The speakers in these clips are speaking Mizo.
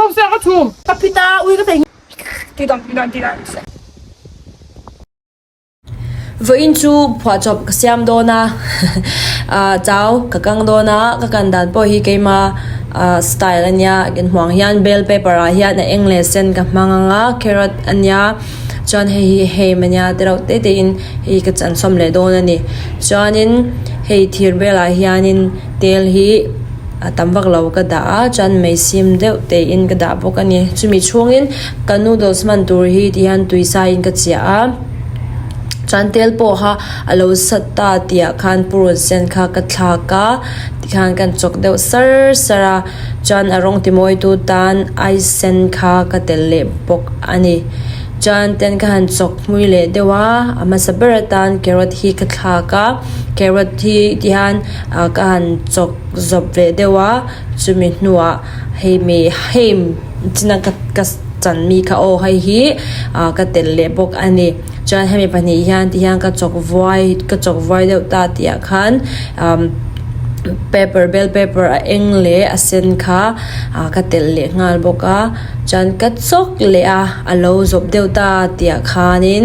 Bawngsa ka chhum. Ka phit a, ui ka thei nghilh. Vawiin chu phuahchawp ka siam dawn a, chau ka kang dawn a, ka kan dan pawh hi keima style a nia, inhmuh ang hian bell pepper ah hian a eng leh sen ka hmang ang a, carrot a nia, chuan hei hi hem a nia te reuh te te in hei ka chan sawm leh dawn a ni, chuanin hei thir bel ah hianin tel hi. A tam vak lo ka dah a chuan mei sim deuh tein ka dah bawk a ni chumi chhungin ka noodles hman tur hi ti hian tui sa in ka chiah a chuan tel pawh kha a lo sat ta tih ah khan purun sen kha ka thlak a tikhan kan chawk deuh sar sar a chuan a rawng ti mawi tu tan ice sen kha ka telh leh bawk a ni chuan ten ka han chawk hmui leh deuh a a hmasa ber atan carrot hi ka thlak a carrot hi tihian ah ka han chawk zawp ve deuh a chumi hnuah hei mi hei china ka ka chan mi kha aw hei hi ah ka telh leh bawk a ni chuan hemi pahnih hian ti hian ka chawk vuai ka chawk vuai deuh ta tih ah khan umm pepper bell pepper a eng leh a sen kha ah ka telh leh nghal bawk a chuan ka chawk leh a a lo zawp deuh ta tih ah khanin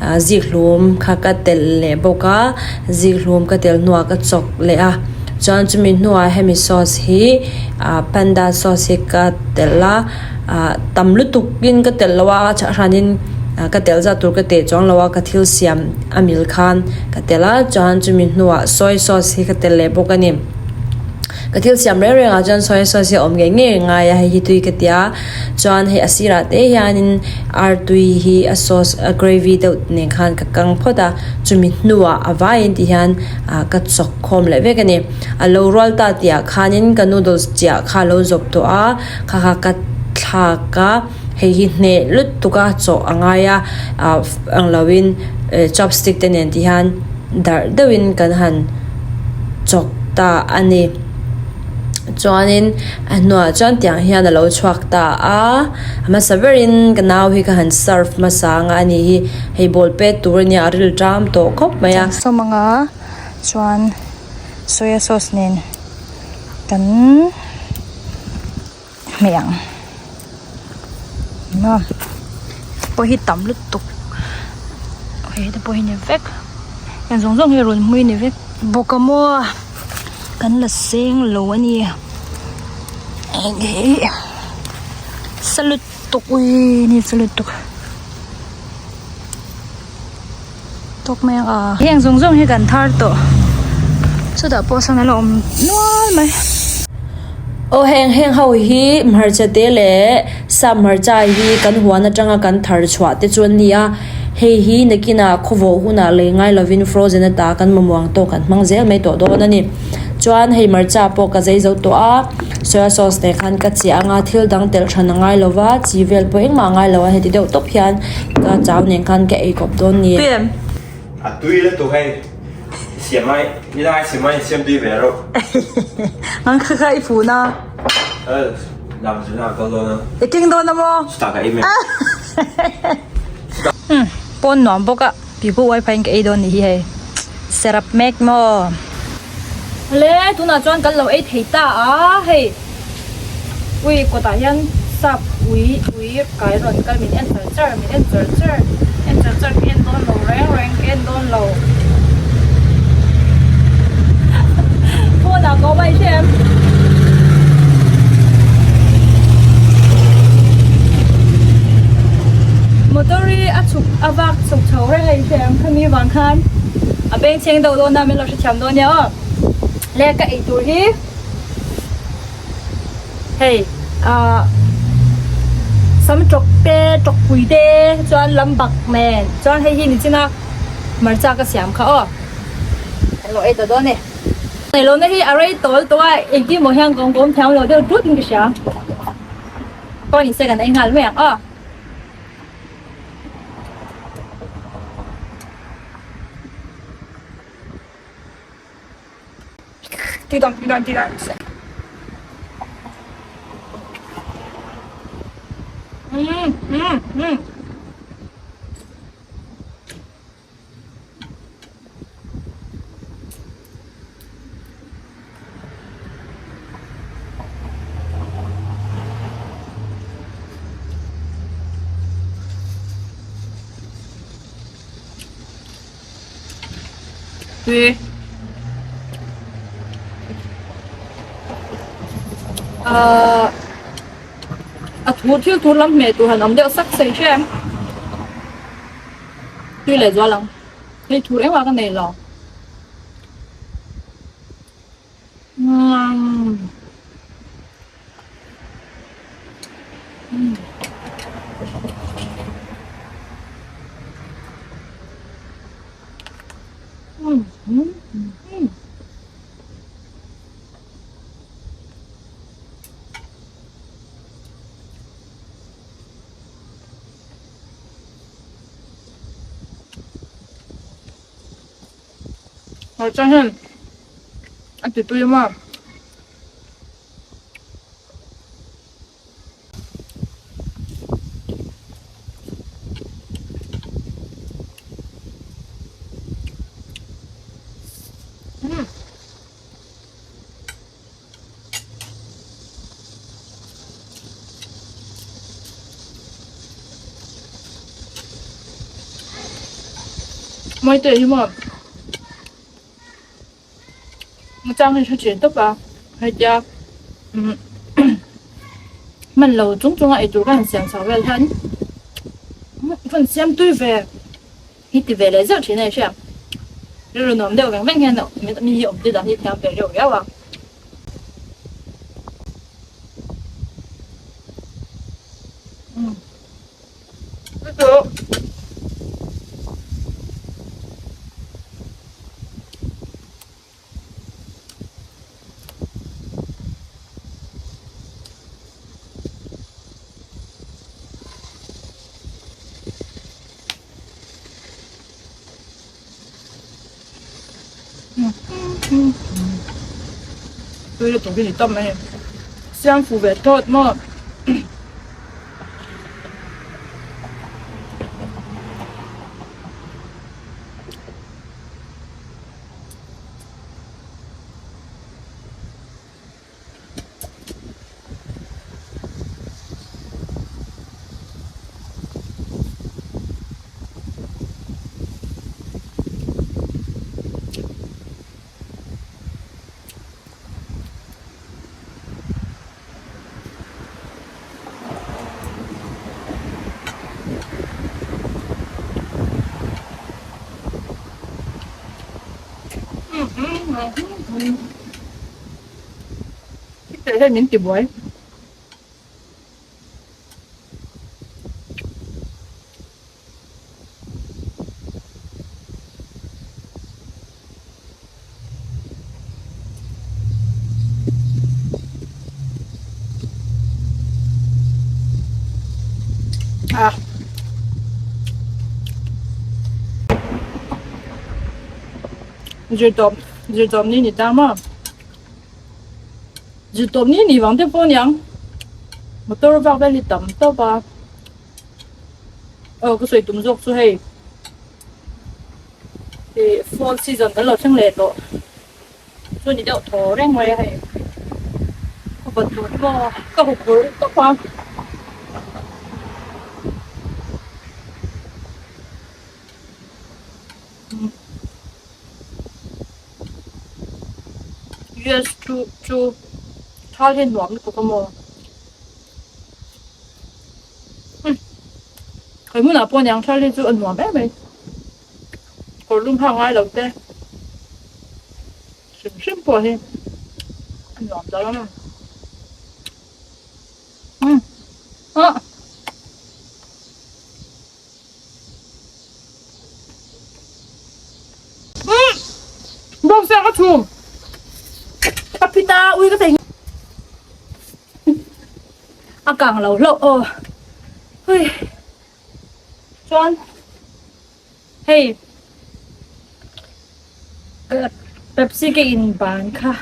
ah zikhlum kha ka telh leh bawk a. Zikhlum ka tel hnuah ka chawk leh a chuan chumi hnuah hemi sauce hi ah panda sauce hi ka telh a ah tam lutuk in ka telh lo a chah hranin ka telh zat tur ka teh chuang lo a ka thil siam a mil khan ka telh a chuan chumi hnuah soy sauce hi ka telh leh bawk a ni. Ka thil siam reng reng ah chuan soy sauce hi a awm ngei ngei ngai a hei hi tui ka ti a chuan hei a sirah te hianin artui hi a sauce a gravy deuh nen khan ka kang phawt a chumi hnuah a vaiin ti hian ah ka chawk khawm leh vek a ni a lo rual ta tih ah khanin ka noodles chiah kha a lo zawp tawh a kha kha ka thlak a hei hi hneh lutuk a chawh a ngai a ah ang lo in chopstick te nen ti hian darh deuhin kan han chawk ta a ni chuanin a hnuah chuan tiang hian a lo chhuak ta a a hmasa berin ka nau hi ka han serve hmasa ang a ani hi hei ball pet tur a nia a ril ṭam tawh khawp mai a. Sawm anga chuan soya sauce nen kan hmeh ang maw pawh hi tam lutuk hei te pawh hi ni vek heng zawng zawng hi rawn hmui ni vek bawk a maw kan la seng lo a ni heng hi sa lutuk ui ni sa lutuk. Tawk mai ang a. Heng zawng zawng hi kan thar tawh. Chutah pawh sawn a la awm nual mai. Aw heng heng ho hi hmarcha te leh sap hmarcha hi kan huan atanga kan thar chhuah te chu an ni a. Hei hi nakinah khawvawh hunah lei ngai lovin frozen ata kan mamawh ang tawk kan hmang zel mai tawh dawn a ni. Chuan hei hmarcha pawh ka zei zo tawh a, soya sauce nen khan ka chiah ang a, thil dang telh than a ngai lo va, chi vel pawh engmah a ngai lo a, heti deuh tawp hian ka chau nen khan ka ei kawp dawn ni. A tui lutuk hei, i siam ai, ni dang ai siam ai siam tui ve reuh. Nang kha kha i phun a. Dam chu na kal dawn a. I keng dawn a maw? Chutah ka ei mai. Pawn nuam bawk a. Pipu wifi in ka ei dawn nih hi hei serap mek maw. Le tunah chuan kan lo ei thei ta a hei ui kawtah hian sap ui ui kai rawn kal min en char char min en char char en char char ka en dawn lo reng reng ka en dawn lo phone ah ka awm a i hria em. Motor hi a chhuk a vak chhuk chho reng a inhre ang khami vang khan a beng chheng deuh dawn a min lo hrethiam dawn nia aw le ka ei tur hi hei ah sam tawk te tawk pui te chuan lam bak nen chuan hei hi ni chin a hmarcha ka siam kha aw kan lo ei ta dawn e. Neilo na hi a rei tawl tawh a engtin maw hian kawng kawm thiam lo deuh tut in ka hria pawh ni se kan ei nghal mai ang aw. Tui. Ahh a thur thil thur lam hmeh tur han awm deuh sak sei hre em. Tui leh zual ang. Hei thur engmah ka nei lo. Umm. Hmarcha hian a ti tui a. Mawite hi maw Chang hi hre thin tawp a hetia umm hman lo chung chunga eitur ka han siam chhuah vel hian ka han siam tui ve hi ti ve leh zeuh thin a ni hria rilru nuam deuh veng veng hian mi hi awm te dan hi thiam ve reuh riau a. Tui lutuk hi ni tawp mai a ni. Siam fuh ve tawt maw. Thil hian min ti buai. Ah. Zirtawp zirtawp ni ni ta maw? Zirtawp ni ni vang te pawh aniang motor vak vel hi tam tawp a. Aw ka sawi tum zawk chu hei ih fall season kan lo thleng leh tawh chu ni deuh thaw reng mai a hei ka vawt tur hi maw ka huphurh tawp a. Yes chu chu thal hi nuam lutuk a maw. Khawi hmunah pawh niang thal hi chu a nuam em mai. Kawr lum hak ngai lo te hrim hrim pawh hi a nuam ta lam a. Ah. Bawngsa ka chhum. Ka phita ui ka thei. A kang lo hlauh aw hui chuan hei pepsi ka in ban kha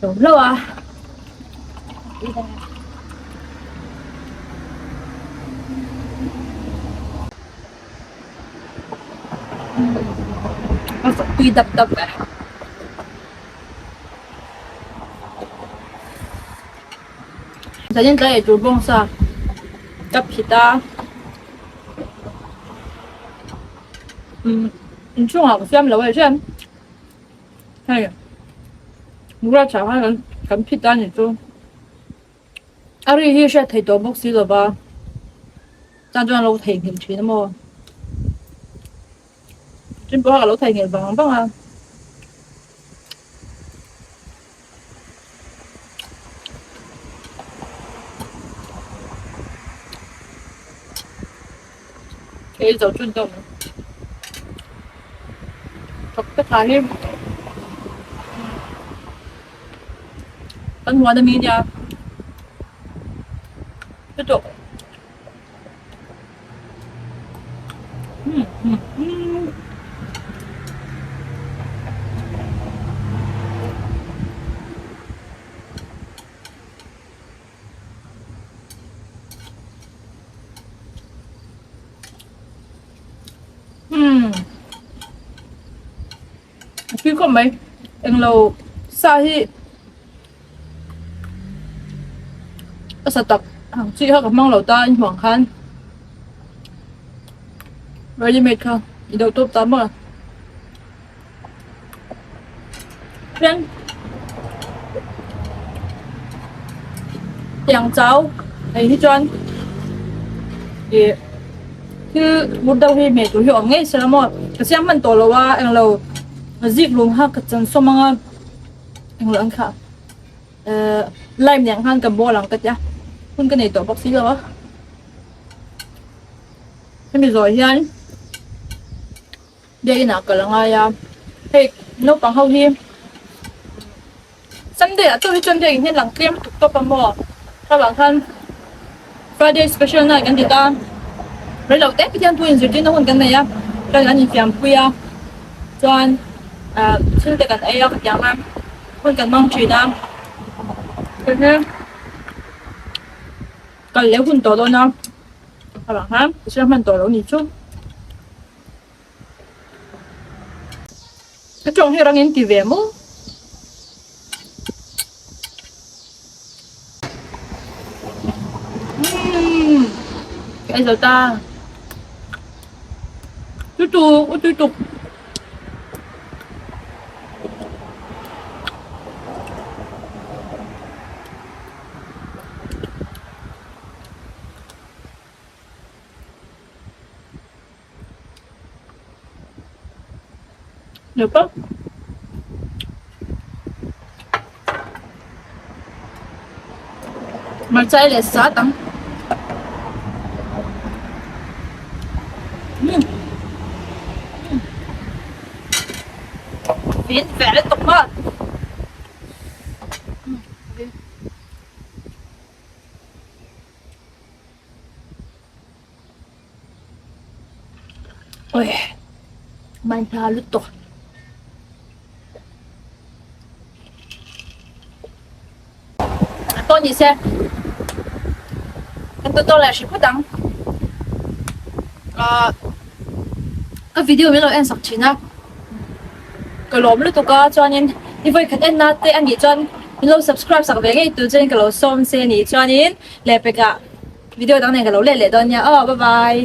lo hlauh a tui dap dap e. Zanin tlai eitur bawngsa ka phit a umm inchhungah ka siam lo a hriat. Hei grass ah khan kan phit a ni chu a ri hi hriat theih tawh bawk si lo va tan chuan a lo theihnghilh thin a maw tin pawh a lo theihnghilh vang vang a. Ei zo chun deuh mai. Thawk te kha hi kan huan ami nia chutawh Umm a tui khawp mai englo sa hi a sa tak ang chi kha ka hmang lo ta in hmuh ang khan ready made kha i deuh tawp ta maw. Chuan tiang chau hei hi chuan ih thil mut deuh hi hmeh tur hi a awm ngei sela maw ka siam hman tawh lo a englo zik lung kha ka chan sawm ang a englo ang kha ehh lime nen khan ka bawl ang ka tia hun ka nei tawh bawk si lo a hemi zawh hian. Biakinn ah kal a ngai a, hei naupang ho hi Sunday ah chauh hi chuan biakinn hian lang tlem lutuk tawp a maw thlavang khan Friday special night kan ti ta rei lo te Pathian thu inzirtir na hun kan nei a chuan an infiam pui a chuan ah thil te kan ei a khatiang a hun kan hmang thin a kal leh hun tawh dawn a thlavang khan ka hre hman tawh lo ni chu. Ka tawng hi rangin ti ve maw? Umm ka ei zo ta. Tui tuk, u tui tuk. Được không? Hmarcha ei leh sat ang. Vin feh lutuk maw. Oi man hla lutuk. Pawh ni se kan tu tawk leh hrih phawt ang ah ka video min lo en sak thin a ka lawm lutuk a chuanin i vawikhat en na te anih chuan min lo subscribe sak ve ngei tur chuan ka lo sawm che anih chuanin lehpek ah. Video dang nen ka lo let leh dawn nia aw bye bye.